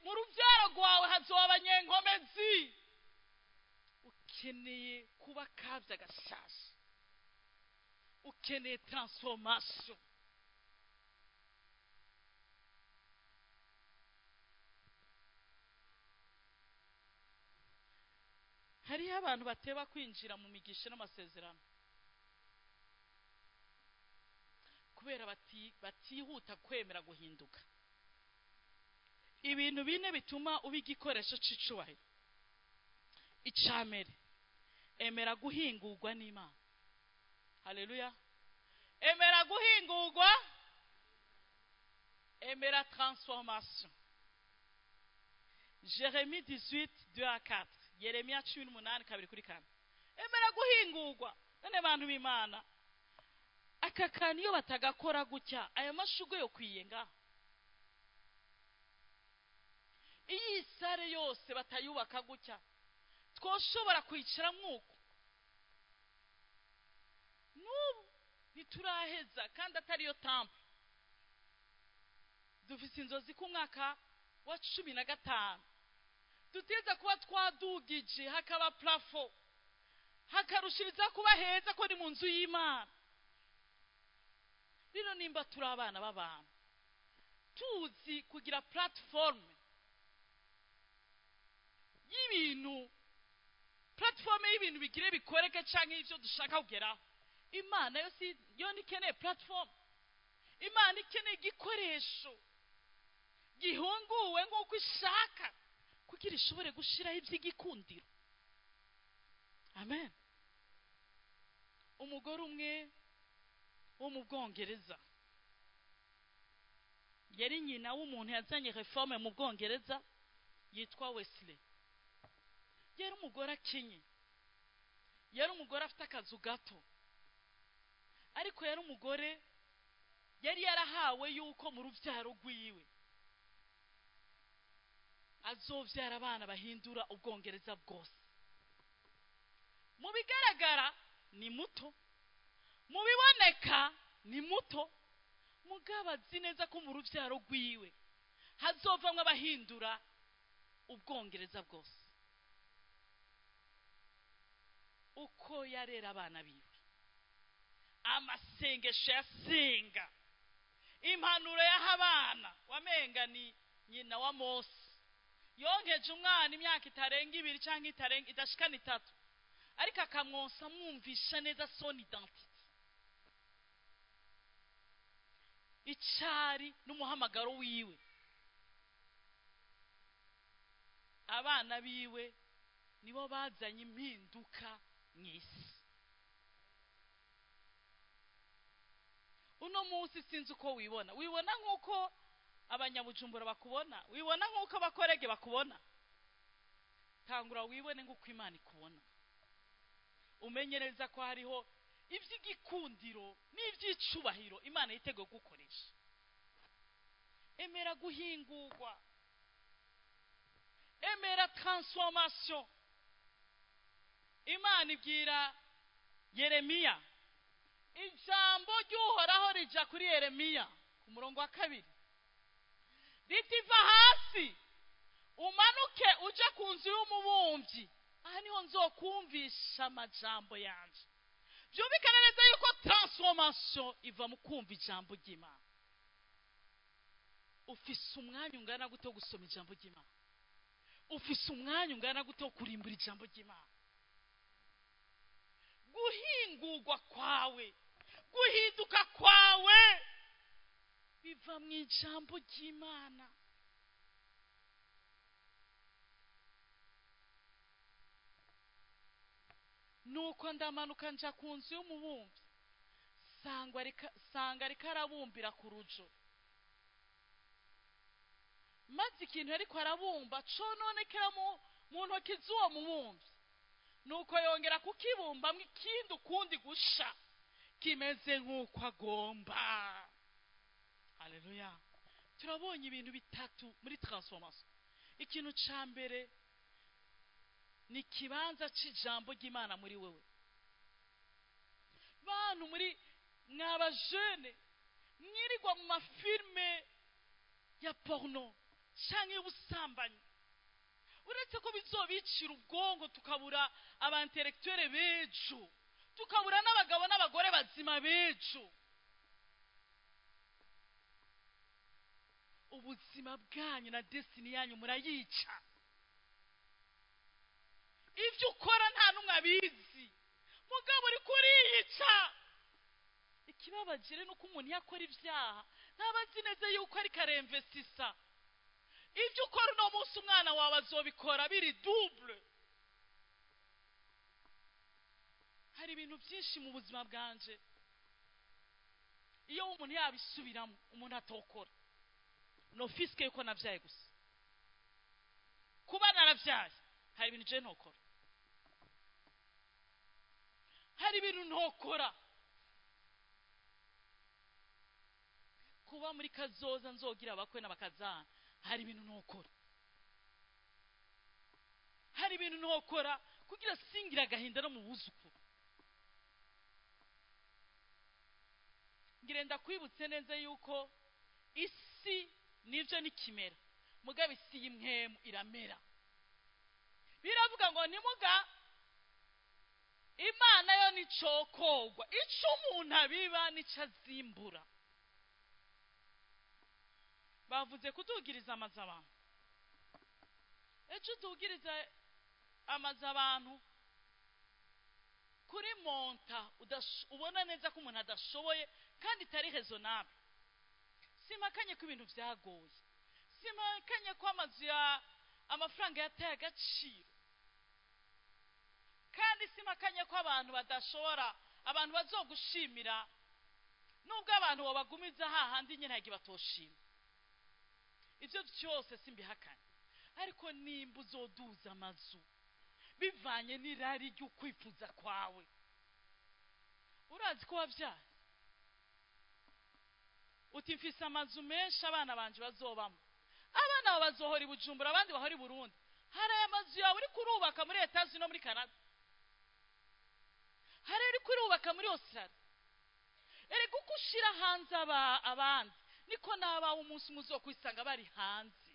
mu rubyaro rwawe hazoba abanyenkomezi. Ukeneye kuba akavya gashasha, ukeneye transformation. Hariho abantu bateba kwinjira mu migisha n'amasezerano kubera batihuta kwemera guhinduka. Ibintu bine bituma uba igikoresho c'icubahiro. Icambere, emera guhingurwa n'Imana. Haleluya! Emera guhingurwa, emera transformation. Jérémie 18, 2 à 4. Yeremiya 18, 2-4. Emera guhingurwa. None bantu b'Imana, aka kantu iyo batagakora gutya, aya mashugwe yo kwiyenga, iyi sare yose batayubaka gutya, twoshobora kwicara mwuko? N'ubu ntituraheza, kandi atariyo tampo. Dufise inzozi ku mwaka wa 15 duteza kuba twadugije, hakaba plafo, hakarushiriza kuba heza, ko ni mu nzu y'Imana. Rero nimba turi abana b'abantu tuzi kugira platform y'ibintu, platform y'ibintu bigire bikoreke canke ivyo dushaka kugeraho, Imana yo si yo nikeneye platform. Imana ikeneye igikoresho gihunguwe nk'uko ishaka kugira ishobore gushiraho ivy'igikundiro. Amen. Umugore umwe wo mu Bwongereza yari nyina w'umuntu yazanye reforme mu Bwongereza yitwa Wesley. Yari umugore akinye, yari umugore afite akazu gato, ariko yari umugore yari yarahawe yuko mu rubyaro rwiwe azovyara abana bahindura Ubwongereza bwose. Mu bigaragara ni muto, mu biboneka ni muto, mugabo azi neza ko mu rubyaro rwiwe hazovamwo abahindura Ubwongereza bwose. Uko yarera abana biwe, amasengesho yasenga, impanuro yaha abana, wamenga ni nyina wa Mose yonkeje umwana imyaka itarenga 2 cyangwa itarenga idashikana 3, ariko akamwonsa amwumvisha neza son identité, icari n'umuhamagaro wiwe. Abana biwe nibo bazanye impinduka mw'isi. Uno munsi sinzi uko wibona, wibona nk'uko abanyabujumbura bakubona, wibona nk'uko abakorege bakubona. Tangura wibone nk'uko Imana ikubona, umenye neza ko hariho iby'igikundiro n'iby'icubahiro Imana yiteguye gukoresha. Emera guhingurwa, emera transformation. Imana ibwira Yeremiya, ijambo ry'Uhoraho rija kuri Yeremiya ku murongo wa 2, riti va hasi umanuke uje ku nzu y'umubumbyi, aha niho nzokumvisha amajambo yanje. Byumvikane neza yuko transformation iva mu kumva ijambo ry'Imana. Ufise umwanya ungana gute wo gusoma ijambo ry'Imana? Ufise umwanya ungana gute wo kurimbura ijambo ry'Imana? Guhingurwa kwawe, guhinduka kwawe biva mu ijambo ry'Imana. Nuko ndamanuka nja ku nzu y'umubumbyi, sanga ariko arabumbira ku rujo, maze ikintu ariko arabumba cononekera mu ntoki z'uwo mubumbyi. Nuko yongera kukibumbamwo ikindi ukundi gusha kimeze nk'uko agomba. Haleluya. Turabonye ibintu bitatu muri transformation. Ikintu ca mbere ni ikibanza c'ijambo ry'Imana muri wewe. Bantu muri mwaba jeune mwirirwa mu mafilme ya porno canke y'ubusambanyi, uretse ko bizobicira ubwonko, tukabura aba intellectuel bejo, tukabura n'abagabo n'abagore bazima bejo. Ubuzima bwanyu na destiny yanyu murayica. Ibyo ukora nta n'umwe abizi, mugabo uri kuriyica. Ikibabajire nuko umuntu yakora ibyaha ntabazi neza yuko ari karemvesisa. Ibyo ukora uno munsi umwana wawe azobikora biri double. Hari ibintu byinshi mu buzima bwanje iyo umuntu yabisubiramo umuntu atokora. No fiske yuko navyaye gusa, kuba naravyaye hari ibintu je ntokora, hari ibintu ntokora. Kuba muri kazoza nzogira abakwe n'abakazana, hari ibintu ntokora, hari ibintu ntokora kugira singira agahinda no mu buzukuru. Ngirenda kwibutse neza yuko isi nivyo nikimera, mugabo isi y'imwemu iramera. Biravuga ngo nimuga Imana yo nicokogwa, ico umuntu abiba nico azimbura. Bavuze kudugiriza amazu abantu, ejo udugiriza amazu abantu kuri monta ubona neza ko umuntu adashoboye kandi itari raisonnable. Simakanye ko ibintu vyagoye, simakanye ko amazu ya amafaranga yataye agaciro, kandi simakanye ko abantu badashobora, abantu bazogushimira nubwo abantu babagumiza hahandi nyine ntagiye batoshima. Ivyo byose simbihakanye, ariko nimba uzoduza amazu bivanye n'irari ry'ukwifuza kwawe, urazi ko wavyaye uti mfise amazu menshi abana banje bazobamo, abana bawe bazohora i Bujumbura abandi bahora i Burundi. Hari amazu yawe uri kurubaka muri Etats-Unis no muri Canada, hari uri kurubaka muri Australia. Erega uko ushira hanze abandi niko n'abawe umunsi umwe uzokwisanga bari hanze.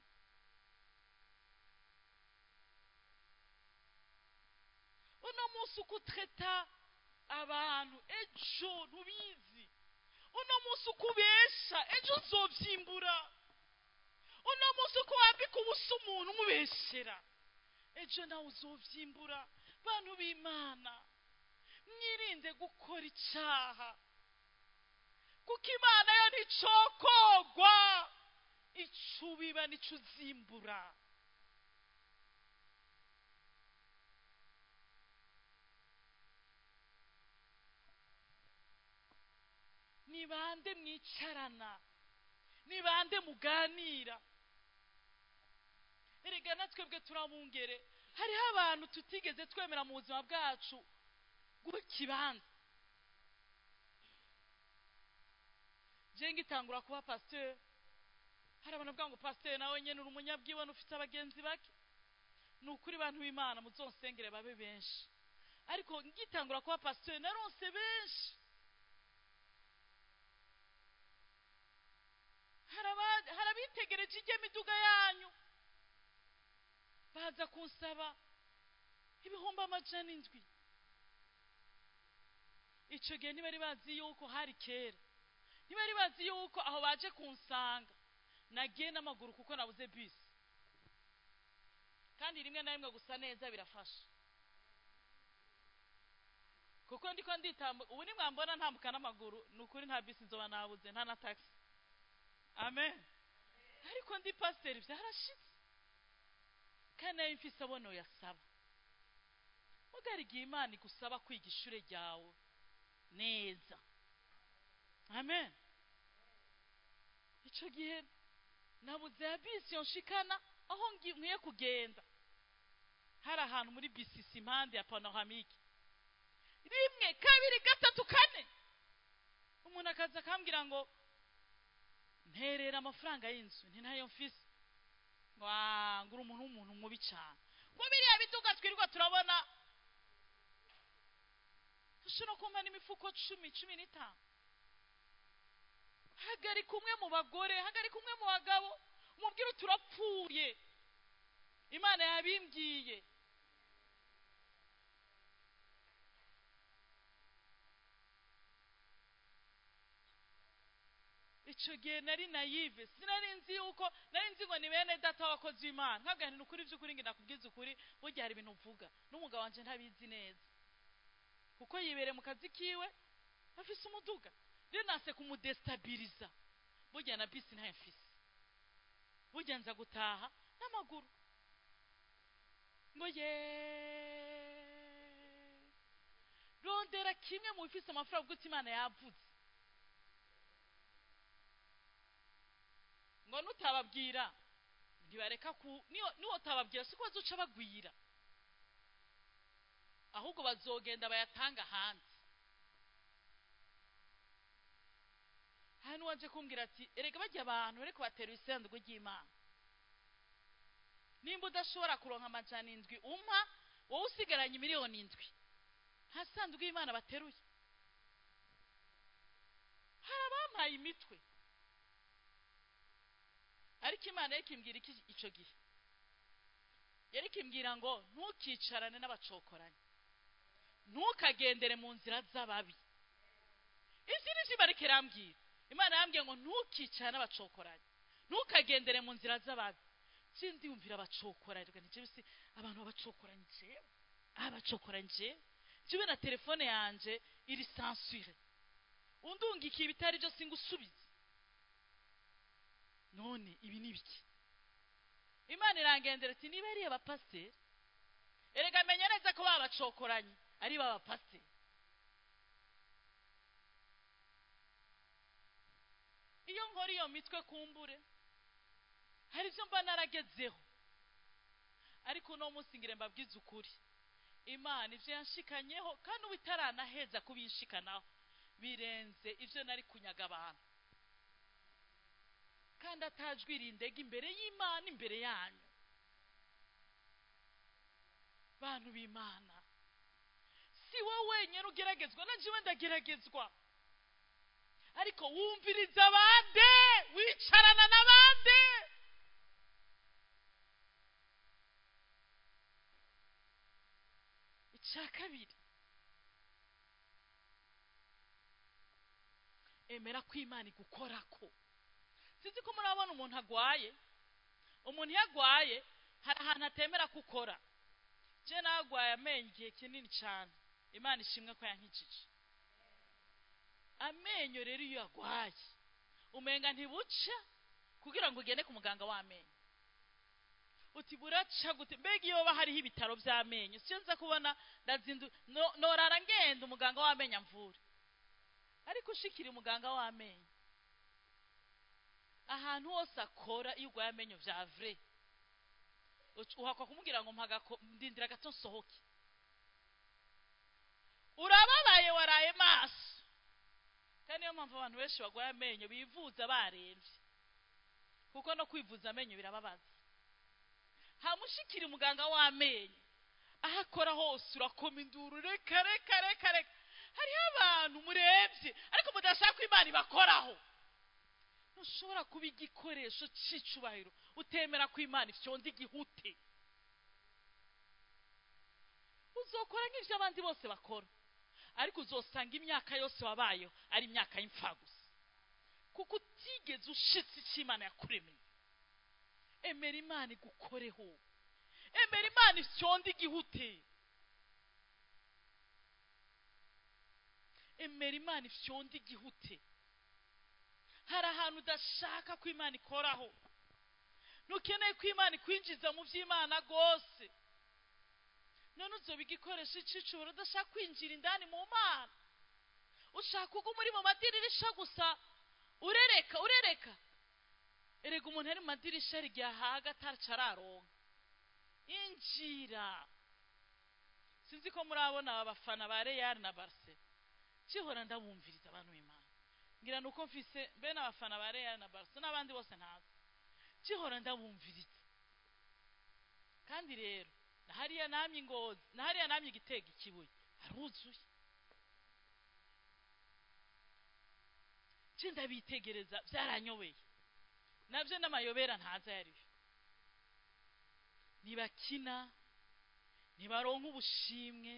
Uno Uno munsi uko utreta abantu ejo ntubizi. Uno munsi uko ubesha ejo uzovyimbura. Uno munsi uko wambika ubusa umuntu umubeshera ejo nawe uzovyimbura. Bantu b'Imana, mwirinde gukora icaha, kuko Imana yo nticokogwa. Ico ubiba nico uzimbura. Ni bande mwicarana? Ni bande muganira? Erega natwebwe turabungere, hariho abantu tutigeze twemera mu buzima bwacu guha ikibanza. Je ngitangura kuba pasteur, hari abantu bavuga ngo pasteur nawe nyene uri umunyabwibone ufite abagenzi bake. Ni ukuri bantu b'Imana muzonsengere babe benshi, ariko ngitangura kuba pasteur naronse benshi. Harabitegereje ijye miduga yanyu baza kunsaba 700,000. Ico gihe ntibari bazi yuko hari kera, ntibari bazi yuko aho baje kunsanga nagiye n'amaguru kuko nabuze bisi. Kandi rimwe na rimwe gusa neza birafasha, kuko ndiko nditambuka ubu nimwambona ntambuka n'amaguru, ni ukuri nta bisi nzoba nabuze, nta na taxi. Amen. Ariko ndi pasiteri byarashitse, kandi nayo mfise abono yasaba. Mugari igihe Imana igusaba kwiga ishure ryawe neza. Amen. Ico gihe nabuze ya bisi yonshikana aho nkwiye kugenda. Hari ahantu muri BCC impande ya Panoramique. 1, 2, 3, 4. Umuntu akaza akambwira ngo nterera amafaranga y'inzu, nti ntayo mfise. Ngura umuntu w'umuntu mubi cyane. Ngo biriya biduga twirirwa turabona, ushobora kumpa n'imifuko 10, 15. Hagarika umwe mu bagore, hagarika umwe mu bagabo, umubwire turapfuye, Imana yabimbwiye. Ico gihe nari nayive, sinari nzi yuko nari nzi ngo ni bene data w'abakozi b'Imana. Nkabwira nti nukuri by'ukuri ngi nakubwiza ukuri, burya hari ibintu mvuga n'umugabo wanje ntabizi neza, kuko yibereye mu kazi kiwe afise umuduga. Rero nase kumudestabiliza, burya na bisi ntayo mfise, burya nza gutaha n'amaguru. Ngo ye rondera kimwe mu bifise amafaranga uti Imana yavuze. Ngo nutababwira ntibareka ku niwo utababwira siko bazoca bagwira, ahubwo bazogenda bayatanga hanze. Hano waje kumbwira ati erega bajya abantu ariko batera isanduku ry'Imana, nimba udashobora kuronka 700 umpa wowe usigaranye 7,000,000, nta sanduku y'Imana bateruye. Hari abampaye imitwe, ariko Imana yakimbwira iki ico gihe? Yarikimbwira ngo ntukicarane n'abacokoranye, ntukagendere mu nzira z'ababi. Ivyo nivyo Imana irambwira. Imana yambwiye ngo ntukicarane n'abacokoranye, ntukagendere mu nzira z'ababi. Je ndiyumvira abacokoranye, nje bisi abantu babacokoranye jewe, abacokoranye jewe, jewe na telefone yanje iri censure, undungikiye ibitari byo singusubize. None ibi ni biki? Imana irangendera ati niba ari abapasiteri, erega menya neza ko babacokoranye ari babapasiteri. Iyo nkora iyo mitwe kumbure hari ibyo mba naragezeho, ariko uno munsi ngire mbabwize ukuri, Imana ivyo yanshikanyeho kandi ubu itaranaheza kubinshikanaho birenze ivyo nari kunyaga abantu, kandi atajwi rindega imbere y'Imana imbere yanyu. Bantu b'Imana, si wowe wenyine ugeragezwa, na jewe ndageragezwa, ariko wumviriza abande, wicarana n'abande. Cya kabiri, emera ko Imana igukorako. Sinzi ko murabona umuntu agwaye. Umuntu iyo agwaye hari ahantu atemera gukora. Je nagwaye amenyo igihe kinini cyane, Imana ishimwe ko yankijije amenyo. Rero iyo agwaye umenga ntibuca kugira ngo ugende ku muganga w'amenyo, uti buraca gute? Mbega iyo hariho ibitaro by'amenyo, siyo nza kubona ndazindu norara ngenda umuganga w'amenyo amvure. Ariko ushikira umuganga w'amenyo ahantu hose akora, iyo urwaye amenyo vya vrai, uhakwa kumubwira ngo ndindira gato nsohoke. Urababaye, waraye maso. Kandi niyo mpamvu abantu benshi barwaye amenyo bivuza barembye, kuko no kwivuza amenyo birababaza. Hamushikira umuganga w'amenyo, aho akora hose urakoma induru, reka reka reka reka. Hariho abantu murebye ariko mudashaka ko Imana ibakoraho. Ntushobora kuba igikoresho cy'icubahiro utemera ko Imana ifyonda igihute. Uzokora nk'ibyo abandi bose bakora, ariko uzosanga imyaka yose wabayeho ari imyaka y'imfagusa, kuko utigeze ushitse icyo Imana yakuremeye. Emera Imana igukoreho, emera Imana ifyonda igihute, emera Imana ifyonda igihute. Hari ahantu udashaka ko Imana ikoraho, ntukeneye ko Imana ikwinjiza mu by'Imana rwose. None uzoba igikoresho cy'icubahiro udashaka kwinjira indani mu Mana, ushaka kuguma uri mu madirisha gusa, urereka urereka. Erega umuntu ari mu madirisha hari igihe ahaga ataca araronka. Injira. Sinzi ko murabona aba bafana ba Real na Barca, cihora ndabumviriza abantu b'Imana, ngira nuko mfise mbe n'abafana ba Real na Barca n'abandi bose ntazi, cihora ndabumviriza. Kandi rero na hariya namye Ngozi, na hariya namye Igitega, Ikibuye haruzuye. Ce ndabitegereza byaranyobeye, nabyo n'amayobera ntazi ayo ariyo. Ntibakina, ntibaronka ubushimwe,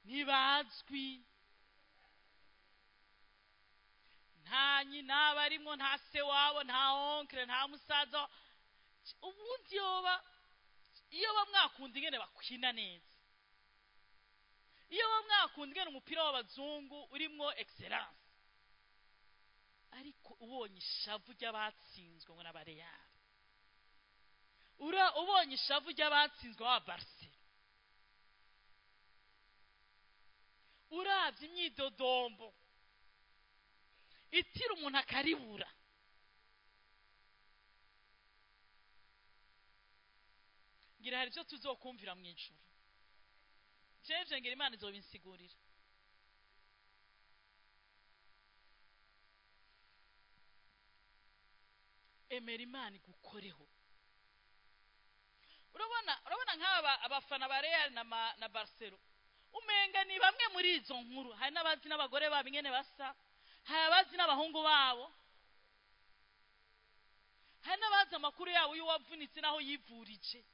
ntibazwi, nta nyina barimwo, nta se wabo, nta onkre, nta musaza. Ubundi iyo bamwakunda ingene bakina neza, iyo bamwakunda ingene umupira w'abazungu urimwo excellence, ariko ubonye ishavu ry'abatsinzwe ngo n'abareyali, ubonye ishavu ry'abatsinzwe wa Barca, uravye imyidodombo itira umuntu akaribura. Ngira hari ivyo tuzokumvira mu ijuru. Jeje ngira Imana izobinsigurira. Emera Imana igukoreho. Urabona nk'aba abafana ba Real na Barcelona, umenga ni bamwe muri izo nkuru. Hari n'abazi n'abagore babo ingene basa, hari abazi n'abahungu babo, hari n'abazi amakuru yabo y'uwavunitse n'aho yivurije.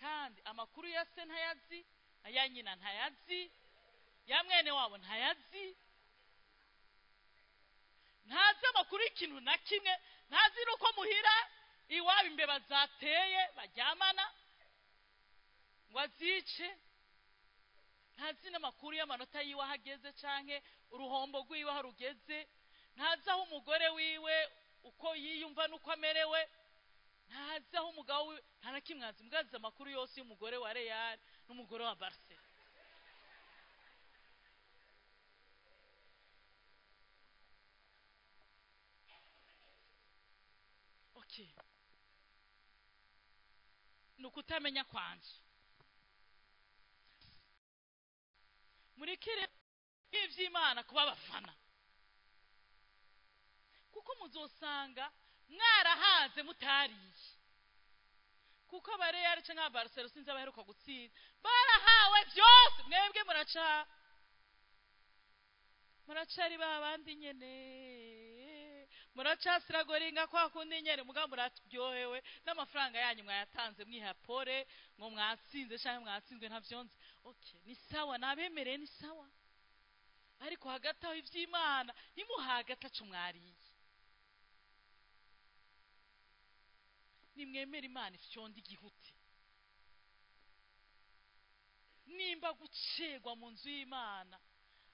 Kandi amakuru ya se ntayazi, aya nyina ntayazi, ya mwene wabo ntayazi, ntazi amakuru y'ikintu na kimwe, ntazi n'uko muhira iwabo imbeba zateye baryamana ngo azice, ntazi n'amakuru y'amanota yiwe aho ageze canke uruhombo rwiwe aho rugeze, ntazi aho umugore wiwe uko yiyumva n'uko amerewe, ntazi aho umugabo wiwe, nta na kimwe azi. Mbwa azi amakuru yose y'umugore wa Real n'umugore wa Barca. Okay, ni ukutamenya kwanje. Murekere ivy'Imana kuba abafana, kuko muzosanga mwarahaze mutariye. Kuko aba Real canke aba Barca sinzi abaheruka gutsinda, barahawe byose, mwebwe muracari ba bandi nyene, Muracasiragoringa kwa kundi nyene, mugabo muraryohewe n'amafaranga yanyu mwayatanze mwiha pore ngo mwatsinze canke mwatsinzwe ntavyonze. Okay, ni sawa, nabemereye ni sawa, ariko hagati aho ivy'Imana ntimuhaga ataco mwariye. Nimwemere Imana ifyonda igihute. Nimba gucegwa mu nzu y'Imana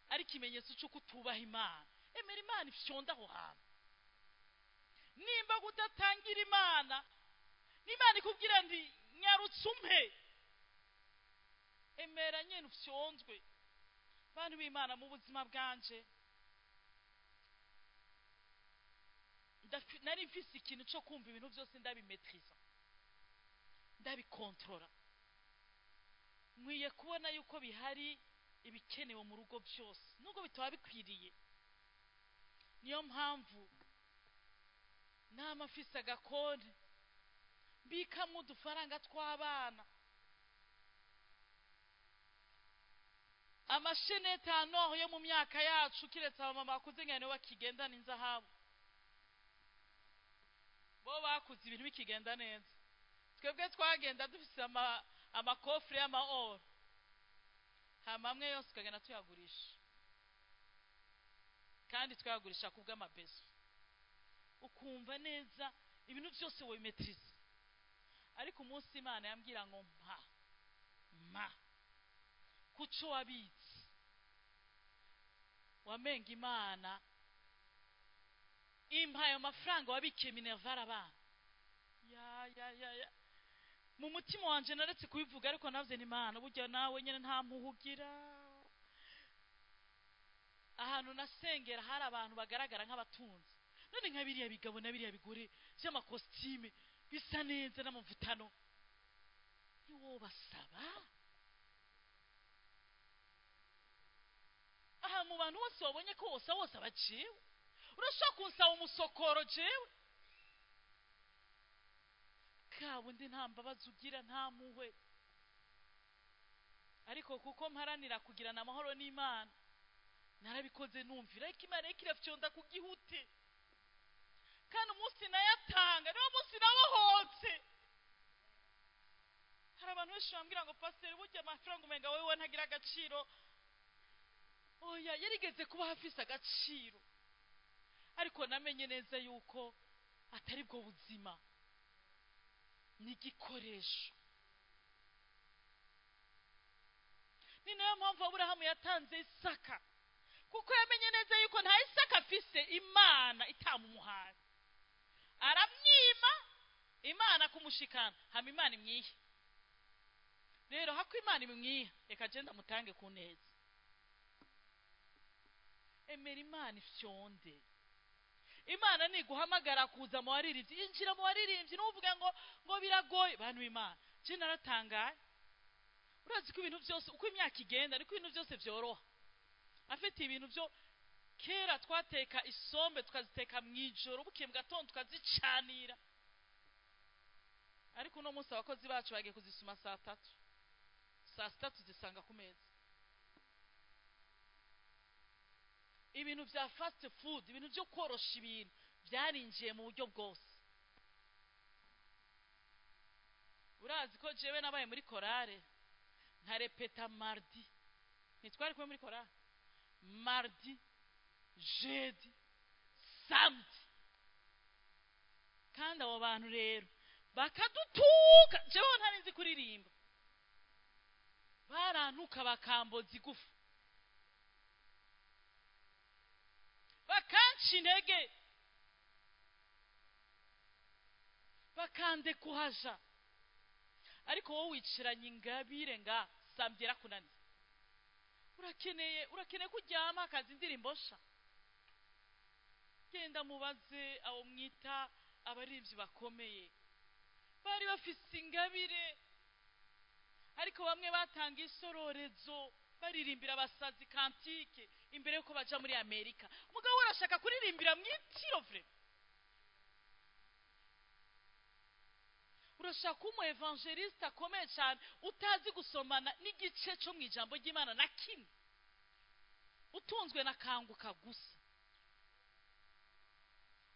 ari ikimenyetso c'uko utubaha Imana, emera Imana ifyonda aho hantu. Nimba kudatangira Imana, n'Imana ikubwira nti nyarutse umpe, emera nyene ufyonzwe. Bantu b'Imana, mu buzima bwanje nari mfise ikintu co kumva ibintu vyose ndabimetriza, ndabikontrola. Nkwiye kubona yuko bihari ibikenewe mu rugo byose nubwo bitaba bikwiriye. Niyo mpamvu nama mfise agakonti mbikamwo udufaranga tw'abana, amashenete anoho yo mu myaka yacu, kiretse abamama bakuze nka nibo bakigendana inzahabu, bo bakuze ibintu bikigenda neza. Twebwe twagenda dufise amakofre y'ama-or, hama amwe yose tukagenda tuyagurisha, kandi twayagurisha kubw'amabezo. Ukumva neza ibintu byose wimetriza. Ariko umunsi Imana yambwira ngo mpa mpa kuco wabitse, wamenga Imana impa ayo mafaranga wabikiye minerval abana. Ya ya ya ya, mu mutima wanje naretse kubivuga, ariko navuze nti Imana burya nawe nyene nta mpuhugira. Ahantu nasengera hari abantu bagaragara nk'abatunzi, none nka biriya bigabo na biriya bigore by'amakositime bisa neza n'amavutano, ntiwobasaba? Aha mu bantu bose wabonye ko wose wose abaciwe, urashobora kunsaba umusokoro jewe? Kabundi nta mbabazi ugira, nta mpuhwe. Ariko kuko mparanira kugirana amahoro n'Imana, narabikoze numvira, ariko Imana iriko irafyonda ku gihute. Kandi umunsi nayatanga niwo munsi nabohotse. Hari abantu benshi bambwira ngo pasiteri burya amafaranga umenga wewe ntagira agaciro. Oya, yarigeze kuba afise agaciro, ariko namenye neza yuko atari bwo buzima, ni igikoresho. Ni nayo mpamvu Aburahamu yatanze Isaka, kuko yamenye neza yuko nta Isaka afise Imana itamumuhaye. Aramwima Imana kumushikana, hama Imana imwihe. Rero hako Imana imwiha, reka je ndamutange ku neza. Emera Imana ifyonde. Imana niguhamagara kuza mu waririmbyi, injira mu waririmbyi, ntuvuge ngo ngo biragoye. Bantu b'Imana, je naratangaye. Urazi ko ibintu byose uko imyaka igenda niko ibintu byose vyoroha. Afite ibintu byo kera twateka isombe tukaziteka mwijoro, bukiye mu gatondo tukazicanira. Ariko uno munsi abakozi bacu bagiye kuzisuma saa tatu, saa sita tuzisanga ku meza. Ibintu vya fast food, ibintu byo korosha ibintu byarinjiye mu buryo bwose. Urazi ko jewe nabaye muri korale nkarepeta mardi, ntitwari kumwe muri korale, mardi, jeudi, samedi. Kandi abo bantu rero bakadutuka, jewe ntari nzi kuririmba, barantuka bakamboza igufa, bakanca intege, bakandekuhaja. Ariko wowe wicaranye ingabire nga samedi yarakunaniye. Urakeneye kuryama akazi indirimbo sha. Genda mubaze abo mwita abaririmbyi bakomeye, bari bafise ingabire, ariko bamwe batanga isororezo baririmbira abasazi kantike imbere yuko baja muri Amerika. Mugabo urashaka kuririmbira mwitiro vre, urashaka umu evangeliste akomeye cyane utazi gusomana n'igice cyo mu ijambo ry'Imana na kimwe, utunzwe na kanguka gusa.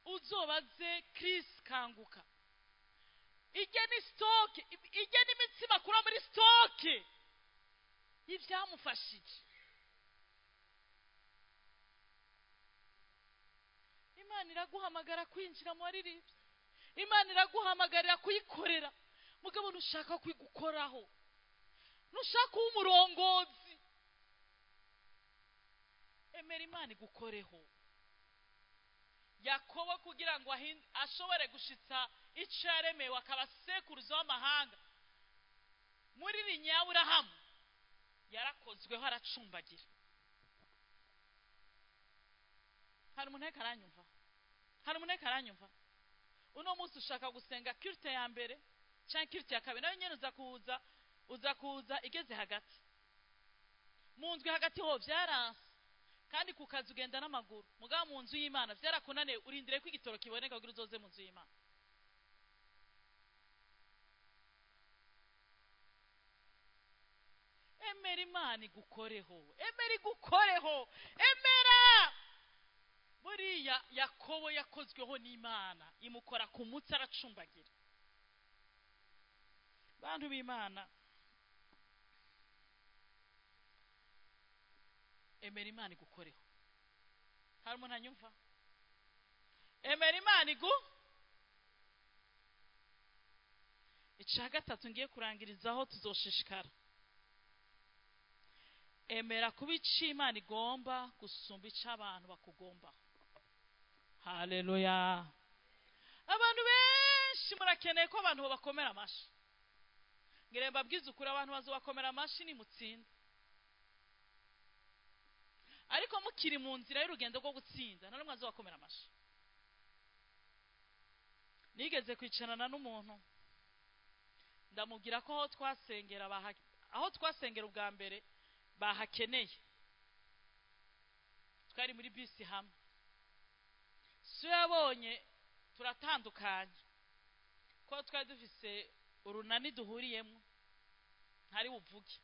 Uzobaze Chris Kanguka. Ijye ni stock, ijye n'imitsima akura muri stock y'ibyamufashije. Imana iraguhamagara kwinjira mu baririmbyi. Imana iraguhamagarira kuyikorera. Mugabo ntushaka kwigukoraho. Ntushaka kuba umurongozi. Emera Imana igukoreho. Yakobo kugira ngo ashobore gushitsa icyo yaremewe akaba sekuruza w'amahanga muri Rinyaburahamu, yarakozweho aracumbagira. Hari umuntu ariko aranyumva? Hari umuntu ariko aranyumva? Uno munsi ushaka gusenga culte ya mbere canke culte ya kabiri, nawe nyene uza kuza igeze hagati mu ndwi hagati ho vyaranse, kandi ku kazi ugenda n'amaguru. Mugabo mu nzu y'Imana vyarakunaniye, urindire ko igitoro kiboneka kugira uzoze mu nzu y'Imana. Emera Imana igukoreho, emera igukoreho, emera. Buriya Yakobo yakozweho n'Imana, imukora ku mutsi aracumbagira. Bantu b'Imana, emera Imana igukoreho. Hari umuntu anyumva? Emera Imana igu. Ica gatatu ngiye kurangirizaho, tuzoshishikara. Emera kuba ico Imana igomba gusumba ico abantu bakugomba. Haleluya. Abantu benshi murakeneye ko abantu bakomera amashi. Ngire mbabwize ukuri, abantu bazobakomera amashi nimutsinda. Ariko mukiri mu nzira y'urugendo rwo gutsinda, nta n'umwe azobakomera amashi. Nigeze kwicarana n'umuntu, ndamubwira ko aho twasengera ubwa mbere bahakeneye. Twari muri bisi hamwe, so yabonye turatandukanye ko twari dufise urunani duhuriyemo, ntari buvuge.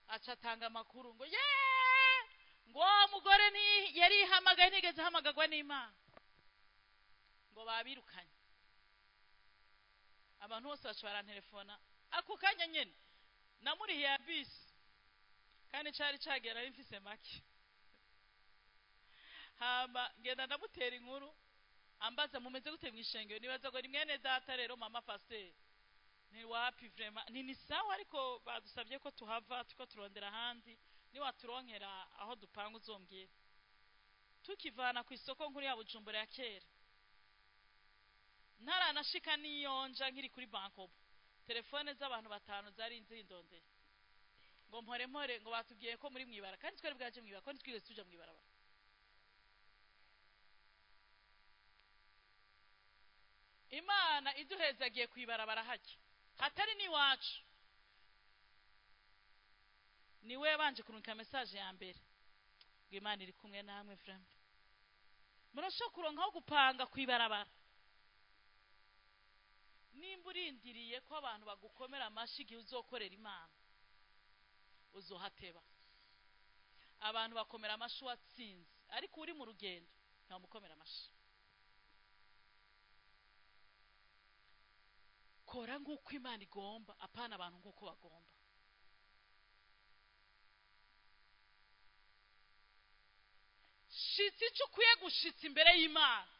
Aca atanga amakuru ngo ye, ngo wa mugore ni yari ihamagaye, ntigeze ahamagagwa n'Imana, ngo babirukanye. Abantu bose baca barantelefona ako kanya nyene. Namurihiye ya bisi kandi cari cagera ari mfise make. Hama ngenda ndamutera inkuru, ambaza mumeze gute mw'ishengero, nibaza ngo ni mwene data rero mama pasteur. Ni wapi vraiment, ni sawa, ariko badusabye ko tuhava tuko turondera ahandi, niwaturonkera aho dupanga uzombwira. Tukivana ku isoko nkuru ya Bujumbura ya kera, ntaranashika niyonja nkiri kuri Bankobo, telefone z'abantu batanu zari nzindondeye ngo mpore mpore, ngo batubwiye ko muri mwibara, kandi twari bwaje mwibara, ko ntitwigeze tuja mwibarabara. Imana iduhezagiye kwibarabara hake hatari niwacu. Niwe yabanje kurungika message ya mbere ngo Imana iri kumwe namwe vraiment. Murashobora kuronka aho gupanga kwibarabara. Nimba urindiriye ko abantu bagukomera amashi igihe uzokorera Imana, uzohateba. Abantu bakomera amashi watsinze, ariko uri mu rugendo ntamukomera amashi. Kora nk'uko Imana igomba, apana abantu nk'uko bagomba. Shitsa icyo ukwiye gushitsa imbere y'Imana,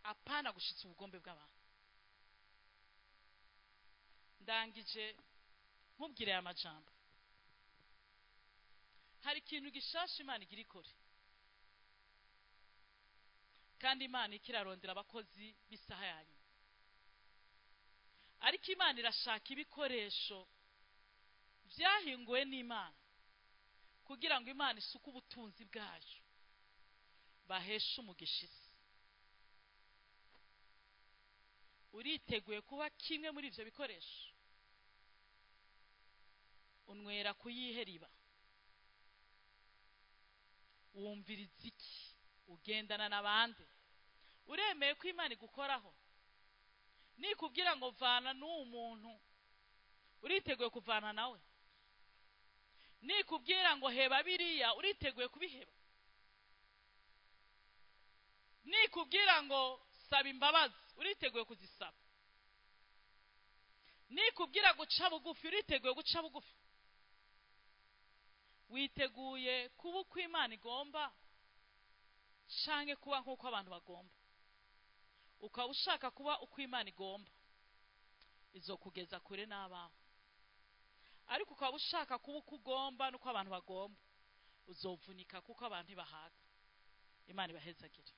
apana gushitsa ubugombe bw'abantu. Ndangije nkubwire aya majambo. Hari ikintu gishasha Imana igira ikore, kandi Imana ikirarondera abakozi b'isaha yanyu. Ariko Imana irashaka ibikoresho byahinguwe n'Imana kugira ngo Imana isuke ubutunzi bwayo, baheshe umugisha isi. Uriteguye kuba kimwe muri ivyo bikoresho? Unywera kuyiheriba, wumviriza iki? Ugendana n'abandi? Uremeye ko Imana igukoraho? Nikubwira ngo vana n'uwo muntu, uriteguye kuvana nawe? Nikubwira ngo heba biriya, uriteguye kubiheba? Nikubwira ngo saba imbabazi, uriteguye kuzisaba? Nikubwira guca bugufi, uriteguye guca bugufi? Witeguye kuba uko Imana igomba canke kuba nk'uko abantu bagomba? Ukaba ushaka kuba uko Imana igomba, izokugeza kure n'abawe. Ariko ukaba ushaka kuba uko ugomba n'uko abantu bagomba, uzovunika kuko abantu ntibahaga. Imana ibahezagire.